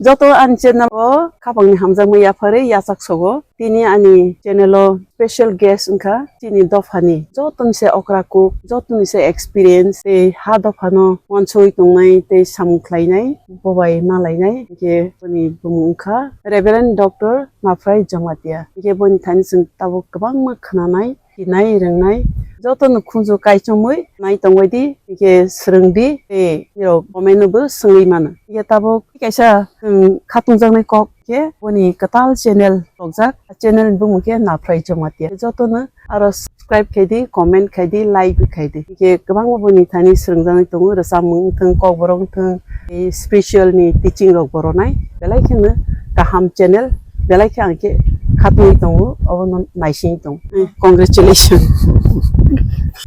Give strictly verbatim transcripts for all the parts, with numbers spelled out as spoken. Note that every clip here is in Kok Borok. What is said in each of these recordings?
Joto ani channel o khapangni hamjakmung yapharwi yachak sogo. Tini ani channel o special guest wngkha chini dophani. Jotoni se okra kuk, jotoni se experience, tei ha dophano uansugwi tongnai tei samung khlainai, bobai malainai. Hinkhe boni bumung wngkha Reverend Doctor Mafrai Jamatia. Hinkhe boni thani chwng tabuk kwbangma khwnanai, hinai, rwngnai, jotono khunju kaichomwi nai tongbai di, hinkhe swrwng di, tei nirok comment no bo swngwi mano. Hinkhe tabuk kaisa, um, khatungjaknai kok khe boni kwtal channel tokjak, channel ni bumung khe Naphrai Jamatia. Jotono aro subscribe khai di, comment khai di, like bo khai di. Hinkhe kwbangma boni thani swrwngjaknai tongo, rwchapmung wngthung, kokborok wngthung, tei spiritual ni teaching rok bo rwnai. Belai kheno kaham channel, belai khe ang khe khatungwi tongo, obono naisingwi tongo. Eh, congratulations.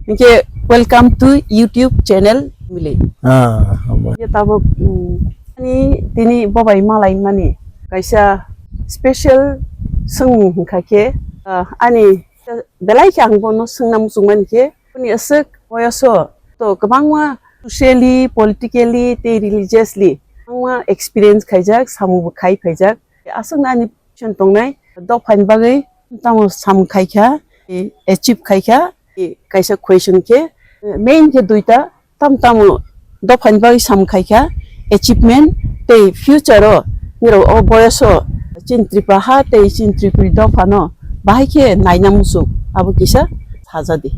Hinkhe welcome to YouTube channel family. Ah, hambai. Hinkhe tabuk, mm, ani tini bobai malaimani kaisa special swngmung hwnkha khe, ah, ani belai khe ang bono swngna muchungmani khe, boni aswk boyoso to kwbangma socially, politically tei religiously kwbangma experience khaijak, samung bo khai phaijak. Aswkno ani question tongnai, dophani bagwi tamo samung khaikha, achieve khaikha, kaisa question khe, main khe duita, tam tamo dophani bagwi samung khaikha, achievement tei future o nirok o boyoso chini Tripura ha tei chini Tripuri dophano bahai khe naina muchung, abo kisa sajadi.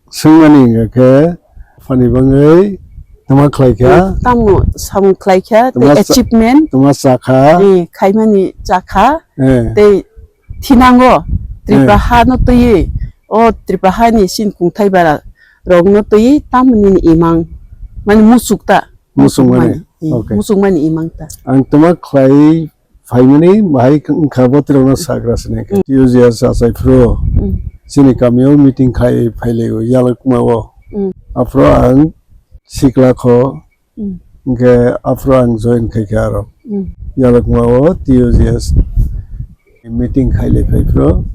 Swngmani hwnkha khe phani bagwi tama khlaikha? Tamo samung khlaikha, tei tama cha-, achievement, tama chakha? Eh, khaimani chakha, eh, tei thinango Tripura, eh, ha no twiwi, o Tripura ha ni sin kungthai bara rok no twiwi tamni imang, mani muchuk ta, muchuk mani, muchuk mani, eh, okay, muchuk mani imang ta. Ang tama khlai phaimani bahai wngkha bo tirokno sagra sini khe. Mm. T U G S achai phuru, mm, chini kamio meeting khai phailaio Yalukma o. Mm. Aphuru ang sikla kho, mm, hwnkhe aphuru ang join khaikha aro. Mm. Yalukma o T U G S meeting khailai phai phuru.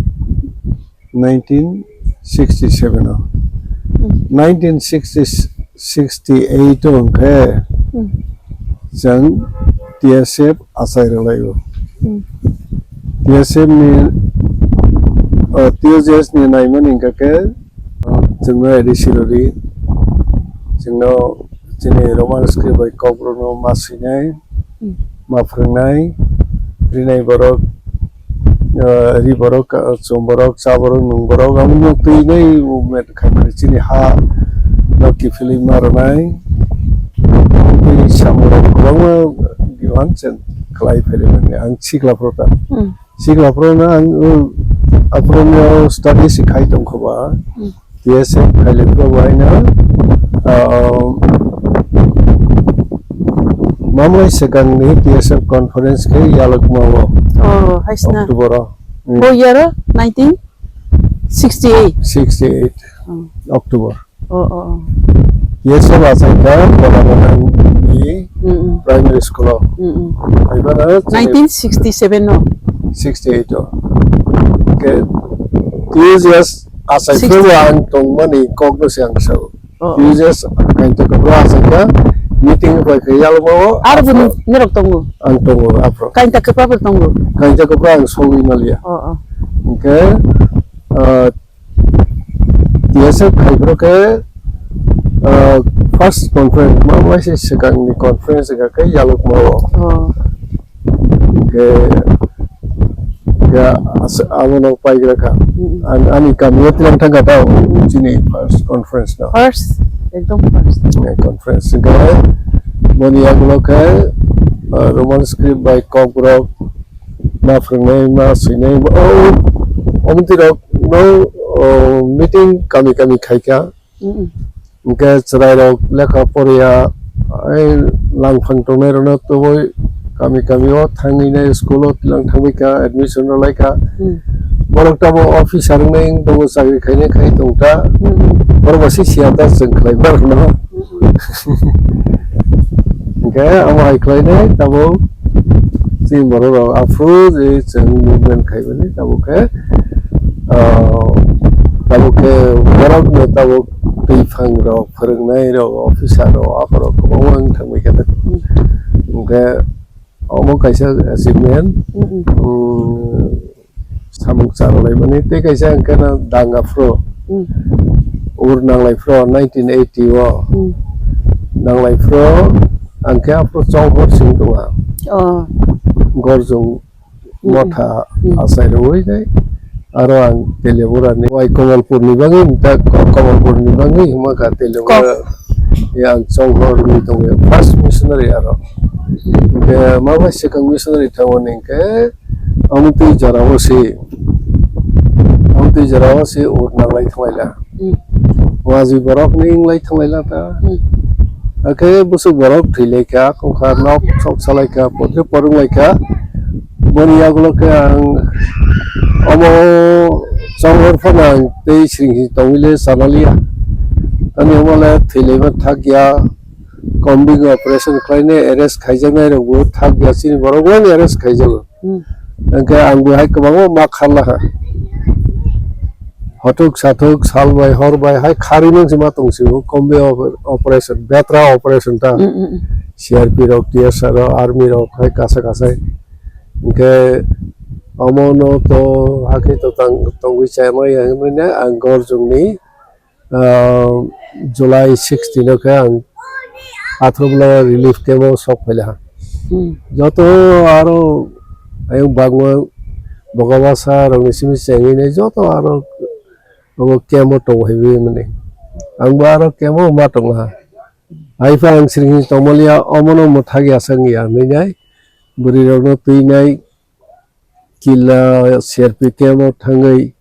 Nineteen sixty-seven o. Hmm. Nineteen sixty, sixty-eight o hwnkhe, hmm, chwng T S F achai rwlaio. Hmm. T S F ni, o, T S F ni naimani hwnkha khe, o, chwngno A D C rwdi, chwngno chini Roman script bai kokborokno ma swinai, hmm, ma phwrwngnai, rinai borok, ah, ri borok, ah, chum borok, cha borok, nung borok, amo no twi nai movement khaimani chini ha no kiphilwi ma rwnai. Tei samung rok kwbangma demand se khlai phailaimani ang sikla phuru ta. Hmm. Sikla phuru no ang, uh, aphuru no study se khai tongkha ba. Hmm. T S F khailai phuru bo haino, ah, mamlai swkangni T S F conference khe Yalukma o. Oh, haisna. October o. Hmm. Bo year o nineteen sixty-eight? Sixty-eight, oh, October. Oh, oh, oh. T S F achai kha Bodamanang ni, mm, mm, primary school o. Mm, mm. Haibano chini nineteen sixty-seven no? Sixty-eight o. Khe T S F achai phuru ang tongmani kokno se ang sao. Oh, oh. T S F kainta kwpra achai kha, meeting bai khe Yalukma o. Aro bo aphuru nirok tongo? Ang tongo aphuru. Kainta kwpra bo tongo? Kainta kwpra ang sogwi maliya. Oh, oh. Hwnkhe, ah, T S F khai phuru khe, ah, first conference, ma, ma se swkangni conference wngkha khe Yalukma o. Oh. Hwnkhe, hwnkhe as-, abono paigra kha. Mm. Ang ani kamio tlang thang kha ta, mm, chini first conference no. First, ekdom first. Eh, conference hwnkhe boni yagulo khe, ah, Roman script bai kokborok ma phwrwngnai, ma swinai, o, o mwtwirok no, o, meeting kami kami khaikha. Mm-mm. Hwnkhe chwrairok lekha poriya, ai langphang tongnairokno tubui kami kami o thangwi nai school o tlang thangwi kha, admission rwlai kha. Mm. Borok tamo officer wngnai wng tongo, chakri khainai khai tongkha. Mm-mm. Borok bo se siya ta chwng khlai borokno. Mm-mm. Hwnkhe amo hai khlainai tabuk chini borok rok aphuru je chwng movement khaimani tabuk khe, ah, tabuk khe borok no tabuk twiphang rok, phwrwngnai rok, officer rok, aphuru kwbangma wng thangbai khe. Hwnkhe Omo kaisa achievement. Mm, mm. Mm, samung charwlaimani tei kaisa hwnkhe no danga phro. Mm. Ur nanglai phro nineteen eighty o. Mm. Nanglai phro ang khe aphro chonghor sing tonga. Oh. Gorjong Mm, motha mm. Achai rwui nai. Aro ang Telebura ni wai Kamalpur ni bagwi, ta Ko-, Kamalpur ni bagwi hwnma kha Telebura. Kok. Ya ang chonghor ni tongo, first missionary aro. Hwnkhe ma bai swkang missionary thangmani hwnkhe Amtwi jorao se, Amtwi jorao se ur nanglai thanglaila. Hmm. Wajwi borok ni wnglai thanglaila ta. Hmm. Hakhe bwswk borok thwilaikha, kokha nok sok salaikha, potri porwnglaikha. Boni yagulo khe ang omo chonghor phano ang tei sringhi tongwile chanaliya. Ani omo le thwilaima thakya, combing operation khlainai arrest khaijaknai rokbo thakya, chini borok bai arrest khaijago. Hmm. Hwnkhe ang bo hai kwbangma ma kharlaha. Hothok sathok sal bai hor bai hai kharwi mangsi ma tongsibo combing op-, operation, betra operation ta. Hmm, hmm, hmm. C R P rok, T S R rok, army rok hai kasa kasai. Hwnkhe omono to hakhe to tang-, tongwi chaya maya hinwi ang Gorjongni ah, July sixteen o khe ang Athurbla relief camp o sok phaila. Hmm. Joto aro ayang bangma bokabasa rokni simi chengwi nai joto aro obo camp o tong hai wi mani. Ang bo aro camp o ma tong ha. Hai pha ang sringni tongmaliya omono mwthak ya sang ya hinwi nai. Bwrwi rokno twi nai. Killa C R P camp o thangwi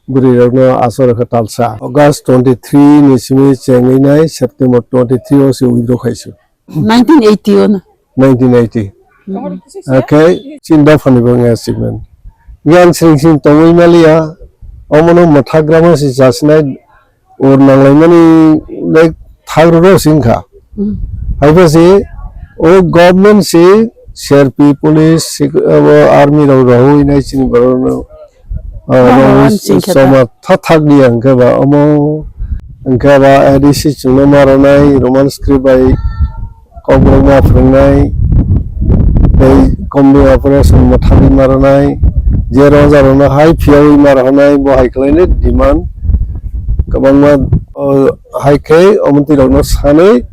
bwrwi rokno aswk rwkha talsa. August twenty three ni simi chengwi nai September twenty three o se withdraw khai su. Nineteen eighty o na? Nineteen eighty. Hmm. Akhe chini dophani bo wngya achievement. Yang sring sring tongwi maliya, omono mwthagrama se chasinai. Ur nanglaimani like thak rw rw sing kha. Hmm. Hai pha se o government se C R P police se abo army rok rohoi nai chini borok no, ah, Roman sing kha ta. Soma tha thak di ang khe ba omo ang khe ba A D C chwngno ma rw nai Roman script bai. Kokborok ma phwrwngnai, tei combing operation mwthangwi ma rwnai, je roja rokno hai phiyaui ma rwnai, bo hai khlainai demand kwbangma, o, hai khe omontwi rokno sanwi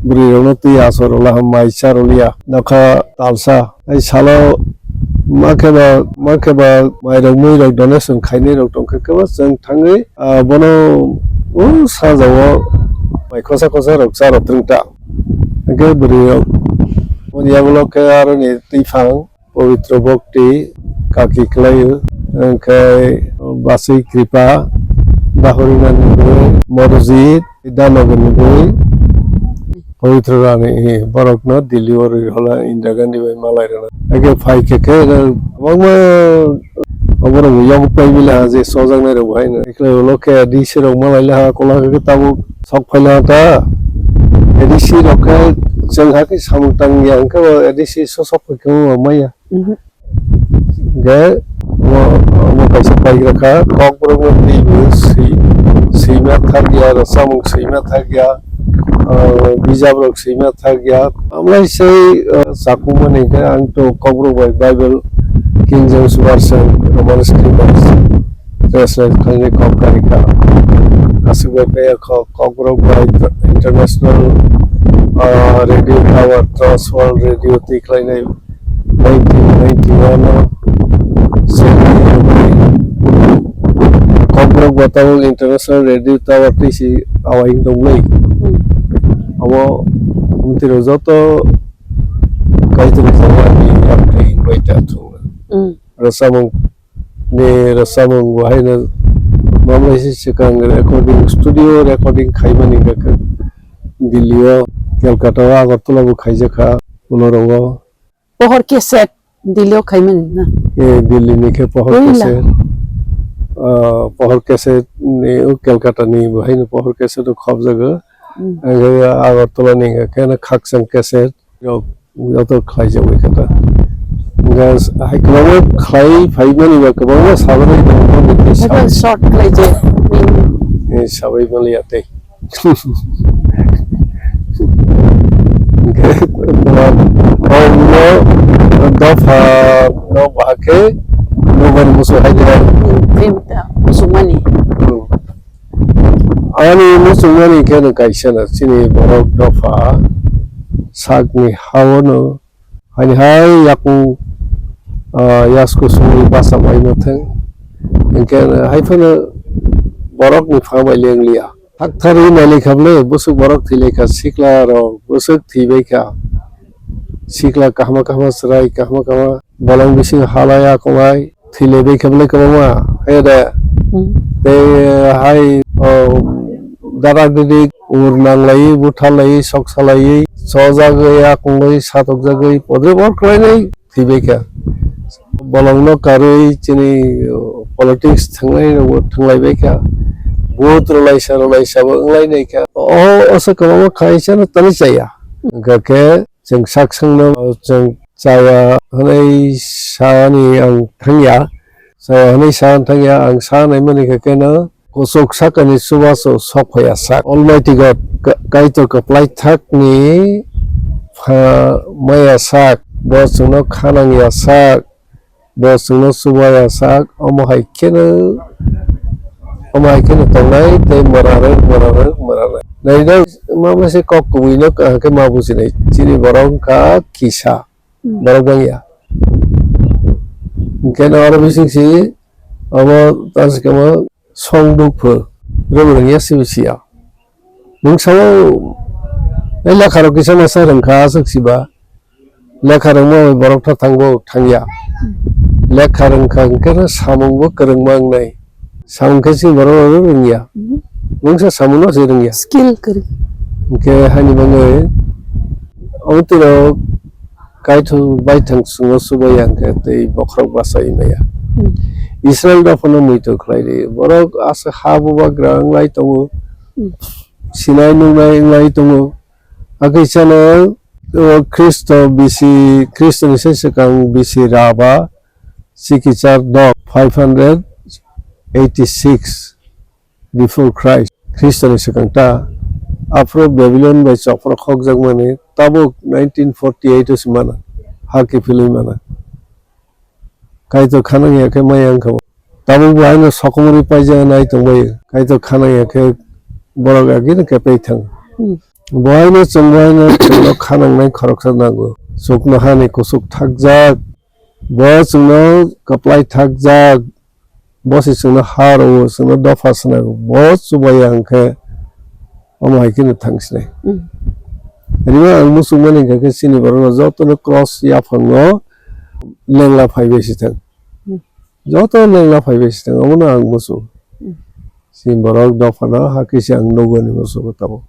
bwrwi rokno twi aswk rwla ha mai cha rwliya. Nokha talsa hai salo ma khe ba, ma khe ba mairok muirok donation khainai rok tong khe kwbangma chwng thangwi, ah, bono o sajao mai khosa khosa rok cha rw twrwng ta. Hwnkhe bwrwi rok boni yagulo khe aroni twiphang Pabitro Bhakti kaki kwlaio, hwnkhe Basui Kripa, Dahori nani bwrwi Morjit, Dhanagari ni bwrwi Pabitro Rani, borokno Delhi o rwi rwla Indira Gandhi bai malai rwna. Hwnkhe phai khe khe kwbangma oborok bo yago pai bile ha je sojaknai rok bo haino. Ekla ulo khe D C rok malai le ha kola khe tabuk. Sok phaila ta, A D C rok khe chwng hakhe samung tangya hwnkhe bo A D C so sok phai khe bo maya. Mhm. Hwnkhe bo, bo kaisa paigra kha, kokborok no twi bo swi, swima thakya, rwchapmung swima thakya, ah, bijap rok swima thakya. Amlai sai, ah, chakung mani hwnkhe ang to kokborok bai Bible King James Version, Roman script bai translate khlainai kok kari kha. Aswk bai paya kok. Kokborok bai international, ah, radio tower, Trans World Radio twi khlainai nineteen ninety-one o. Kokborok bai tabuk international radio tower twi si awai wng tongmani. Hmm. Abo mtiro joto kaitor jagani yapri bai ta thung. Hmm. Rwchapmung ni rwchapmung bo haino mamlaisi swkang recording, studio recording khaimani hwnkhe Delhi o, Kolkata o, Agartala bo khaijakha, ulo rogo. Pohor cassette Delhi o khaimani na? E, Delhi ni khe Pohor Puila. Cassette, ah, Pohor cassette ni o Kolkata ni bo haino Pohor cassette o khobjago. Hmm. Ang khe Agartala ni hwnkhe kheno khakchang cassette rok joto khlaijagwi khe ta. Hwnkhe hai kwbangma khlai phaimani ba kwbangma sajaknai tongo, tei Haikhe sa-, short khlai je. Eh, sabai maliya tei. Hwnkhe kwbang Omo dopha no bahai khe nokbar muchung hai de. Bini ta muchungmani. Hmm. Ani muchungmani khe no kaisa no chini borok dopha sakni hao no. Haini hai yakung, ah, yasku songwi basa mai mathang. Hinkhe hai phano borokni pha bai leng liya. Thakthari nai lai kha bwle, bwswk borok thwi lai kha, sikla rok bwswk thwi bai kha. Sikla kahma kahma chwrai, kahma kahma bolong bising halai akonglai. Thwi lai bai khe bwle kwbangma, hai de. Hmm. Tei hai, o, dara didi ur nang lai, butha lai, sok sa lai, chojagwi, akungwi, satokjagwi, podre bor kwlai nai thwi bai kha. Bolong no karwi chini, o, politics thangnai rok bo thanglai bai kha. Vote rwlaisa, rwlaisa bo wnglai nai kha. O, o se kwbangma khaisa no tani chaya. Hwnkha khe chwng sak songno, o, chwng chaya hwnwi sani ang thangya. Chaya hwnwi sa thangya, ang sa naimani khe keno kuchuk sakani chubachu sok phaiya sak. Almighty God, Ka-, Kaitor kwplai thakni pha maya sak, bo chwngno khanangya sak, bo chwngno chubaya sak, omo hai kheno, omo hai kheno tongnai tei mwrarwk, mwrarwk, mwrarwk. Nainai ma mase kok kubui no kaham khe ma bujinai, chini borok wngkha kisa. Hmm. Borok bangya. Hinkhe no oro bising si omo tasikamo song dukphu rwng rwngya sibi siya. Nwng sao lekha rok kisa masa rwngkha aswk siba. Lekha rwngma bai borok tha thangbo thangya. Lekha rwngkha hinkhe no samungbo kwrwngma wngnai. Samung khe chini borok rok rwngya. Mhm. Mungsa samung no se rwngya. Skill kwrwi. Hwnkhe haini bagwi omo twi rok kaithang baithang chwngno chubaiya hwnkhe tei bokhorok bachai maya. Hmm. Israel rok phano muitu khlai di. Borok aswk ha bubagra wnglai tongo. Hmm. Sinai nungnai wnglai tongo. Hakhe chano, o, Khristo bisi, Khristoni se swkang bisi raba, Sikichar dok, five hundred eighty-six before Christ, Khristoni swkang ta. Aphuru Babylon bai chokphra khokjakmani tabuk nineteen forty-eight o se mana, ha kiphilwi mana. Kaitor khanang ya khe maya wngkha bo. Tabuk bo haino sokomorwi paijak nai tongbai. Kaitor khanang ya khe borok agini khe paithang. Hmm. Bo haino chwng bo haino chwngno khanangnai khoroksa nango. Chuknohani kuchuk thakjak. Bo chwngno kwplai thakjak, bo se chwngno ha rwo, chwngno dopha swnai rwo, bo chubaiya hwnkhe omo hai kheno thang sinai. Mm. Rima ang muchungmani hwnkha khe chini borokno jotono cross yaphango lengla phaibai se thang. Mm. Joto lengla phaibai se thang, omono ang muchung. Mm. Chini borok dophano hakhe se ang nugani muchungo tabuk.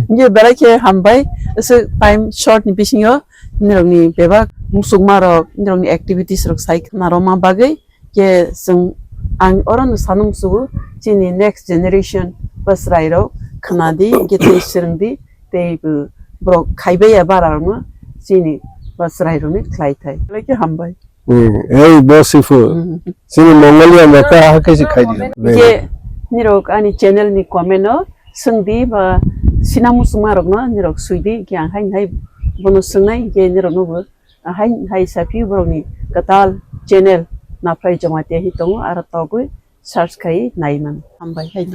Hwnkhe belai khe hambai, aswk time short ni bisingo nirokni bebak muchungmarok, nirokni activities rok sai khna rwma bagwi. Khe chwng, ang orono sana muchungo, chini next generation ba chwrairok khna di, hwnkhe tei swrwng di, tei bo borok khaibai ya bara rokno chini ba chwrairokni khlai thai. Belai khe hambai. Hmm, ei bo sifu. Hmm. Chini Mongolia mata ha kaisa khai di. Comment, je nirok ani channel ni comment o swng di ba sina muchungma rok no nirok sui di, ke ang hai hai bono swngnai, ke nirok no bo hai hai sa phi borok ni kwtal channel na phai joma te hi tongo, aro togwi search khai nai man. Hambai hai.